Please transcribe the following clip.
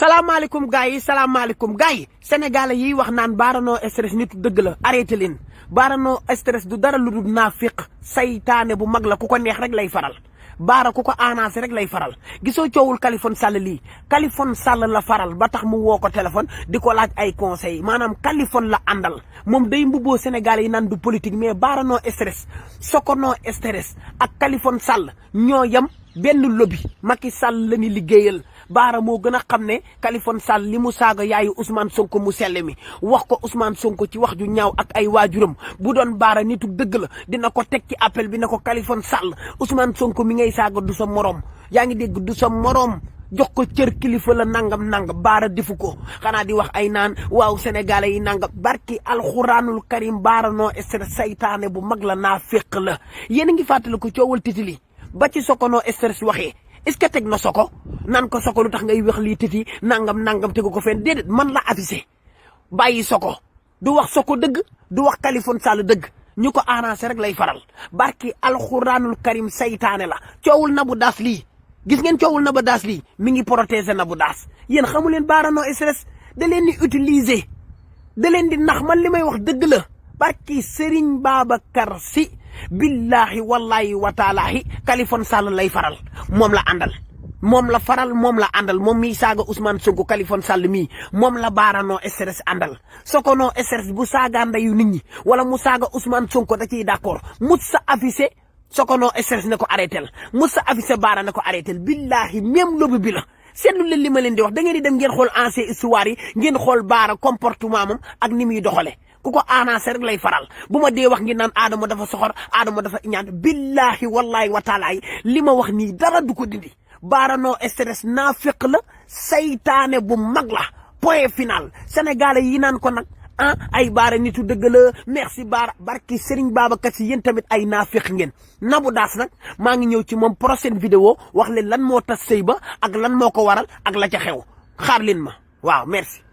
salaamaaleykum gars yi salaamaaleykum gars yi sénégalais yiy wax naan Bara No Stress nitu dëgg la arrêté leen Bara No Stress du dara lu dul naafiq saytaane bu mag la ku ko neex rek lay faral Bara ku ko annoncé rek lay faral gisoo coowul Kaliphone Sall lii Kaliphone Sall la faral ba tax mu woo ko téléphone di ko laaj ay conseil maanaam Kaliphone la àndal moom day mbubboo sénégalais yi naan du politique mais Bara No Stress Soko No Stress ak Kaliphone Sall ñoo yem benn lobby Macky Sall la ni liggéeyal Bara moo gën a xam ne Kaliphone Sall li mu saaga yaayu Ousmane Sonko mu selle mi wax ko Ousmane Sonko ci wax ju ñaaw ak ay waajuram bu doon Bara nitu dëgg la dina ko teg ci appel bi ne ko Kaliphone Sall Ousmane Sonko mi ngay saaga du sa morom yaa ngi dégg du sa morom jox ko cër kilifa la nangam Bara defu ko xanaa di wax ay naan waaw sénégalais yi nangam barki alxuraanul karim Bara No Stress saytaane bu mag la naa féq la yéen a ngi fàttali ko coowal titili ba ci Soko No Stress waxee est-ce que teg na Soko naan ko Soko lu tax ngay wax lii titi nangam tegu ko fenn déedéet man la affiché bàyyi Soko du wax Soko dëgg du wax Kaliphone Sall dëgg ñu ko arrangé rek lay faral barki alxuraanul karim saytaane la coowul Nabou Dash lii gis ngeen coowul Nabou Dash lii mi ngi protéger Nabou Dash yéen xamu leen Bara No Stress da leen di utiliser da leen di nax man li may wax dëgg la barki Serigne Babacar Sy billahi wallahi wa taalaahi Kaliphone Sall lay faral moom la àndal moom la faral moom la àndal moom miy saaga Ousmane Sonko Kaliphone Sall mii moom la Bara No Stress àndal Soko No Stress bu saaga ndeyu nit ñi wala mu saaga Ousmane Sonko da ciy d'accord mu sa affiché Soko No Stress ne ko arrêtel mu sa affiché Bara ne ko arrêtel billahi même lobu bi la seetlu leen li ma leen di wax da ngeen di dem ngeen xool ancien histoire yi ngeen xool Bara comportement moom ak ni muy doxale ku ko annoncé rek lay faral bu ma dee wax ngi naan Adama dafa soxor Adama dafa ñaan billahi wallahi wa taala li ma wax nii dara du ko dindi Bara No Stress naafiq la saytaane bu mag la point final sénégalais yi naan ko nag ay Bara nitu dëgg la merci Bara barki Serigne Babacar Sy yéen tamit ay naafiq ngeen Nabou Dash nag maa ngi ñëw ci moom prochaine vidéo wax leen lan moo tas sëy ba ak lan moo ko waral ak la ca xew xaar leen ma waaw merci